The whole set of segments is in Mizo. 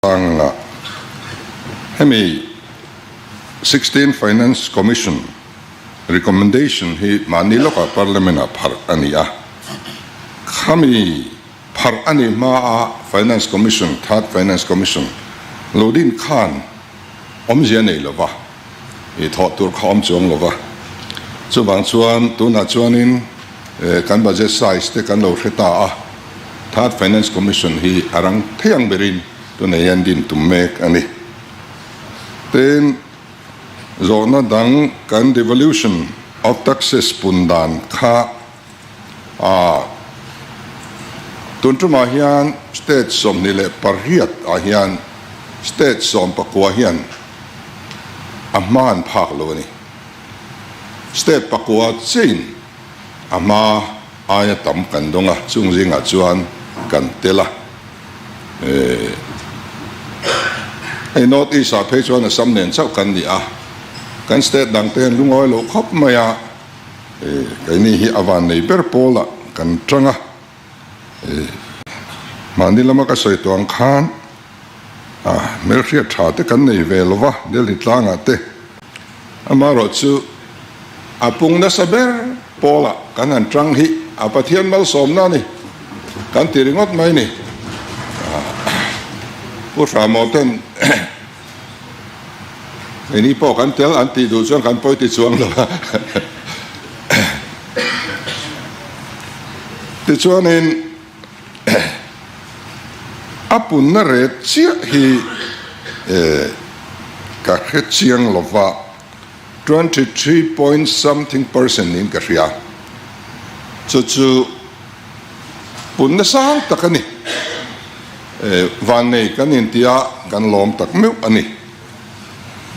Anga hemi 16 Finance Commission recommendation hi mahni lawkah Parliament ah pharh a ni a, khami pharh a nih hmaa Finance Commission, Third Finance Commission lo din khan awmzia nei lova, i thawh tur kha awm chuang lova, chuvang chuan tunah chuanin kan budget size te kan lo hre ta a, Third Finance Commission hi a rang thei ang berin tunah hian din tum mek a ni. Tin, zawhna dang kan devolution of taxes pun dan kha a tun tumah hian state 28 ah hian state 19 hian a hma an phak lo a ni. State pakua chiahin a hma aia tam kan dawng a, chung zingah chuan kan tel a. Hei North East ah phei chuan Assam nen chauh kan ni a, kan state dang te an lungawi lo khawp mai a, keini hi a van nei ber pawlah kan tang a. Mahni lama ka sawi tawh ang khan hmelhriat tha te kan nei ve lo va, Delhi tlangah te. Amaherawh chu a pung nasa ber pawlah kan han tang hi a Pathian malsawmna a ni kan ti ringawt mai ni. Pu Hramaw ten keini pawh kan tel an tih duh chuan kan pawi ti chuang lo a. Tichuanin a punna ret chiah hi ka hre chiang lova, 23 point something percent niin ka hria. Chu chu punna sang tak a ni. Vannei kan intia kan lawm tak meuh a ni.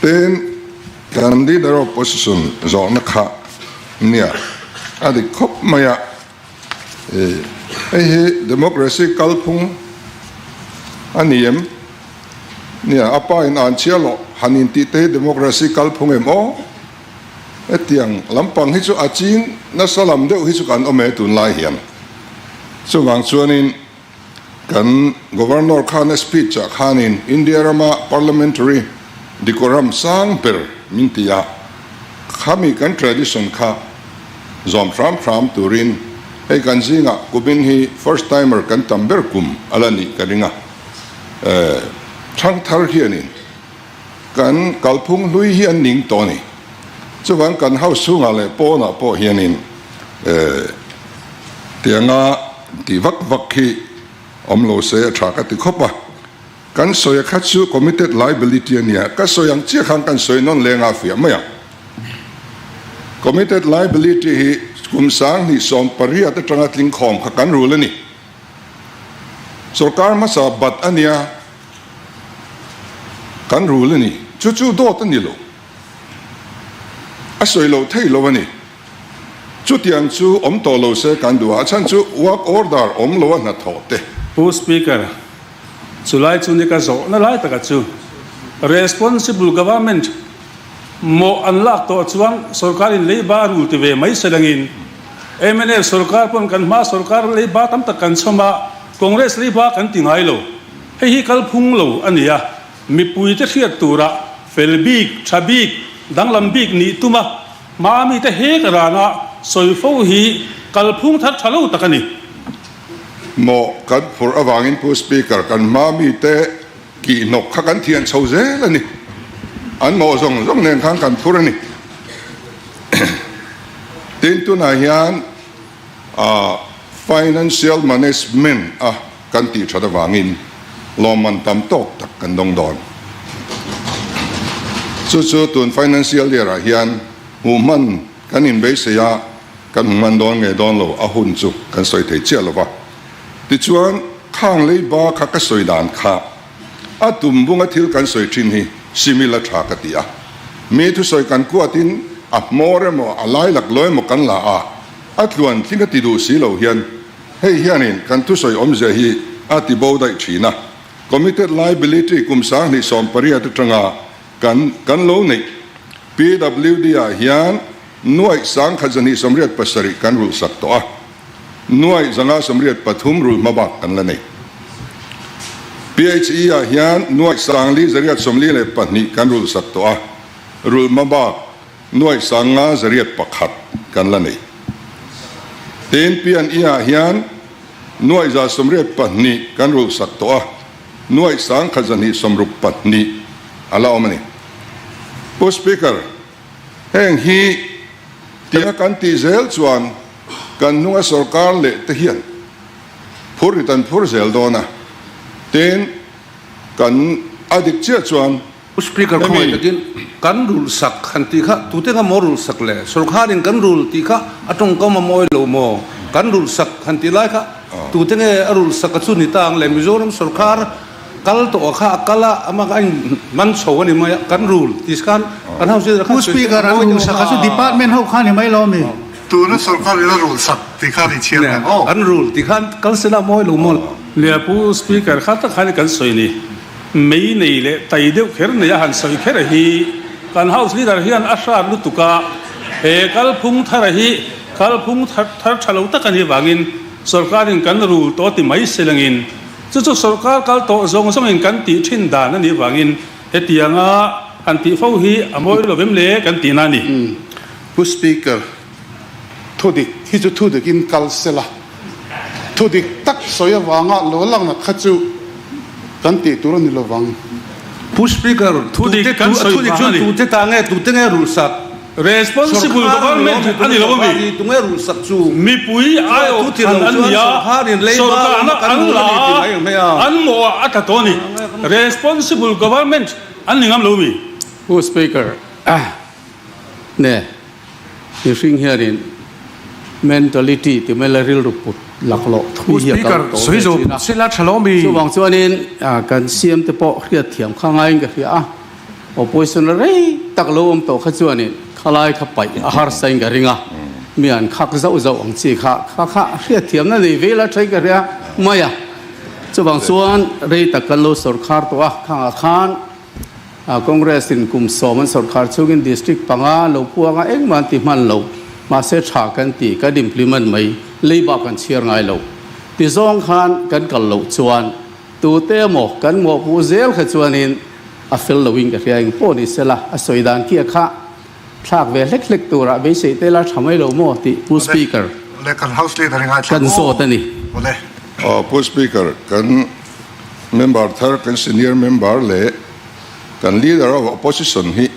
Tin, kan Leader of Opposition zawhna kha nia a dik khawp mai a. Hei hi democracy kalphung a ni em? Nia, a pa in an chhia loh han intih te hi democracy kalphung em aw? Hetiang lampang hi chu a ching nasa lam deuh hi chu kan awm e tunlai hian. Chuvang chuanin Kan Governor khan a speech ah khanin India rama parliamentary decorum sang ber min ti a, khami kan tradition kha zawm hram hram turin hei kan zingah kumin hi first timer kan tam ber kum a la nih ka ring a, thangthar hianin kan kalphung hlui hi an ning tawh a ni. Chuvang kan house chhungah leh pawnah pawh hianin tianga tih vak vak hi awm lo se a tha ka ti khawp a. Kan sawi a kha chu committed liability a nia, ka sawi ang chiah khan kan sawi nawn leng a fiah mai ang. Committed liability hi kum 2018 atanga tling khawm kha kan rul a ni. Sorkar hmasa bat a nia kan rul a ni. Chu chu dawt a ni lo. A sawi lo thei lo a ni. Chutiang chu awm tawh lo se kan duh a, a chhan chu work order awm lo a hnathawh te. Pu Speaker, chulai chu ni ka zawhna lai taka chu Responsible Government mawh an lak tawh chuan sorkarin leiba a rul ti ve mai se langin mnf sorkar pawn kan hma sorkar leiba tam tak kan chhawm a, Congress leiba kan ti ngai lo. Hei hi kalphung lo a ni a. Mipuite hriat tura fel bik, tha bik, danglam bik nih tuma hma mite hek rana sawi fo hi kalphung thar tha lo tak a ni. Maw kan phurh avangin Pu Speaker, kan hma mite kihhnawk kha kan thian chho zel a ni. An mawh zawng zawng nen khan kan phur a ni. Tin, tunah hian Financial Management a kan tih that avangin lawmman tam tawk tak kan dawng dawn. Chu chu tun financial year ah hian hmuh hman kan inbeisei a, kan hmu hman dawn nge dawn lo a hun chu kan sawi thei chiah lo va. Tichuan khang leiba kha ka sawi dan kha a tum bunga thil kan sawi thin hi simil a tha ka ti a. Mi thusawi kan kuatin a hmawr emaw a lai laklawh emaw kan la a, a tluan tling a ti duh si lo hian Hei hianin kan thusawi awmzia hi a ti bo daih thin a, Committed Liability kum 2018 atanga kan kan lo neih PWD ah hian nuaih 1287 kan rulh sak tawh a, nuaih 583 rulh hma bak kan la nei. PHE ah hian nuaih sangli zariat 42 kan rulh sak tawh a, rulh hmabak nuaih sanga zariat pakhat kan la nei. Tin, P&E ah hian nuaih 182 kan rulh sak tawh a, nuaih sangkhat 262 a la awm a ni. Pu Speaker, heng hi tia kan tih zel chuan kan hnunga sorkar leh te hian phur rit an phur zel dawn a, tin kan a dik chiah chuan Pu Speaker khawngaih hemi takin kan rul sak han tih kha tute nga maw rul sak le? Sorkharin kan rul tih kha a tawngkam a mawi lo maw? Kan rul sak han tih lai kha tute nge a rul sak a chu ni ta ang le? Mizoram sorkar Kal tawh kha a kal a, amah kha a in man chho a ni mai a, kan rul ti khan kan house leader khan Pu Speaker an rul sak a chu department ho kha ni mai lo mi? Tuna sorkar in a rul sak ti khan i chhiar reng aw. An rul ti khan kal sela mawi lo maw? Nia Pu Speaker kha tak khan kan sawi ni, mei nei leh tai deuh kher nei a han sawi kher hi kan house leader hian a hrat lutuk a, he kalphung thar hi kalphung thar tha lo tak a nih vangin sorkarin kan rul tawh ti mai selangin Chu chu sorkar kal tawh zawng zawngin kan tih thin dan a nih vangin hetianga han tih fo hi a mawi lo vem le kan tihna a ni. Pu Speaker, thudik hi chu thudikin kal sela, thudik tak sawi avanga lo lakna kha chu kan tih tur a ni lovang. Pu Speaker, Thudik kan sawi thudik vang chu a ni. tute ta nge, tute nge rulhsak? Responsible government a ni lo a mi? Mipui aiawh thlan an ni a, sorkarna an la a, an mawh a tla tawh a ni. Responsible government an ni ngam lo mi? Pu Speaker, ne mihring hianin mentality ti mai la rilru put laklawh thui hi a kal tawh ve thin a. Chuvang chuanin kan CM te pawh hriatthiam kha ngaiin ka hria a. Opposition la rei tak lo awm tawh kha chuanin khalai kha paih a harsa in ka ring a, mi an khak zauh zauh ang chi kha kha kha hriatthiamna nei ve la thain ka hria mai a. Chuvang chuan rei tak kan lo sawrkhar tawh a, khangah khan Congress in kum sawm an sawrkhar chungin district panga lo puang a engmah an ti hman lo, mahse tha kan ti, kan implement mai, leiba kan chhiar ngai lo. Tizawng khan kan kal loh chuan Tute emaw kan mawhpuh zel kha chuanin a fel loin ka hria eng pawh ni sela a sawi dan kia kha thlak ve hlek hlek turah beisei te la tha mai lo maw tih Pu Speaker kan zawt a ni. Aw Pu Speaker, kan member thar, kan senior member leh kan leader of opposition hi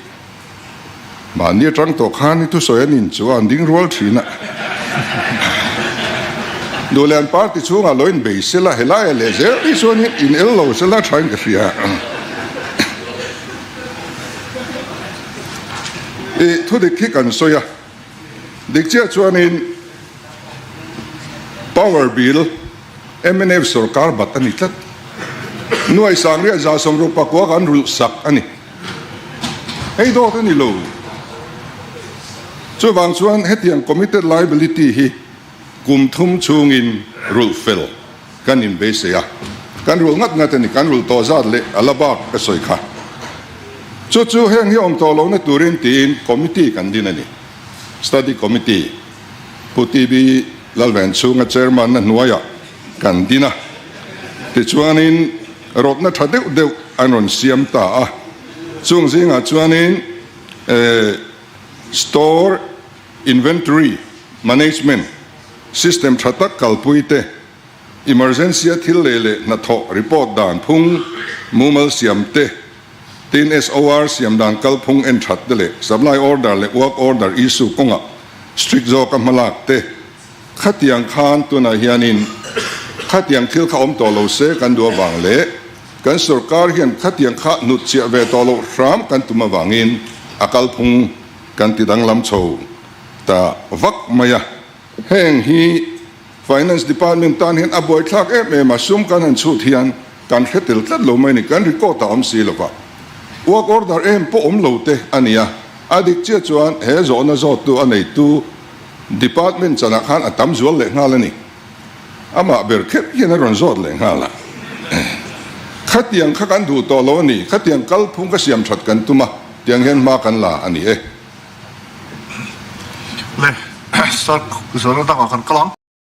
Mahni atang tawh khan i thusawi an in chu a an ding rual thin a. Duhlian party chhungah lo inbei sela helai ah leh zel hi chuan in el lo sela thain ka hria. I thudik hi kan sawi a, dik chiah chuanin power bill mnf sorkar bat a ni tlat. Nuai sangriat 169 kan rulh sak a ni. Hei dawt a ni lo. Chuvang chuan hetiang committed liability hi kum thum chhungin rulh fel kan inbeisei a, kan rulh ngat ngat a ni, kan rulh tawh zat leh a la bak ka sawi kha. Chu chu heng hi awm tawh lohna turin tiin committee kan din a ni, study committee. Pu TB Lalvenchhunga chairman-na hnuaiah kan din a, tichuanin rawtna tha deuh deuh an rawn siam ta a, chung zingah chuanin store inventory management system tha tak kalpui te, emergency a thil lei leh hnathawh report dan phung mumal siam te, tin SOR siam dan kalphung en that te leh supply order leh work order issue kawngah strict zawka hmalak te. Khatiang khan tunah hianin khatiang thil kha awm tawh lo se kan duh avang leh kan sorkar hian khatiang kha hnut chiah ve tawh loh hram kan tum avangin a kalphung kan ti danglam chho ta vak mai a. Heng hi Finance Department tan hian a buaithlak em em a, sum kan han chhut hian kan hre tel tlat lo mai a ni, kan record a awm si lova. Work order em pawh awm lo te a ni a, a dik chiah chuan he zawhna zawttu a neitu Department chanah khan a tam zual leh nghal a ni. Amah ber kher hian a rawn zawt leh nghal a. Khatiang kha kan duh tawh lo a ni, khatiang kalphung ka siam that kan tum a, tiang hian hma kan la a ni e. Le, Sir, zawhna dangah kan kal ang.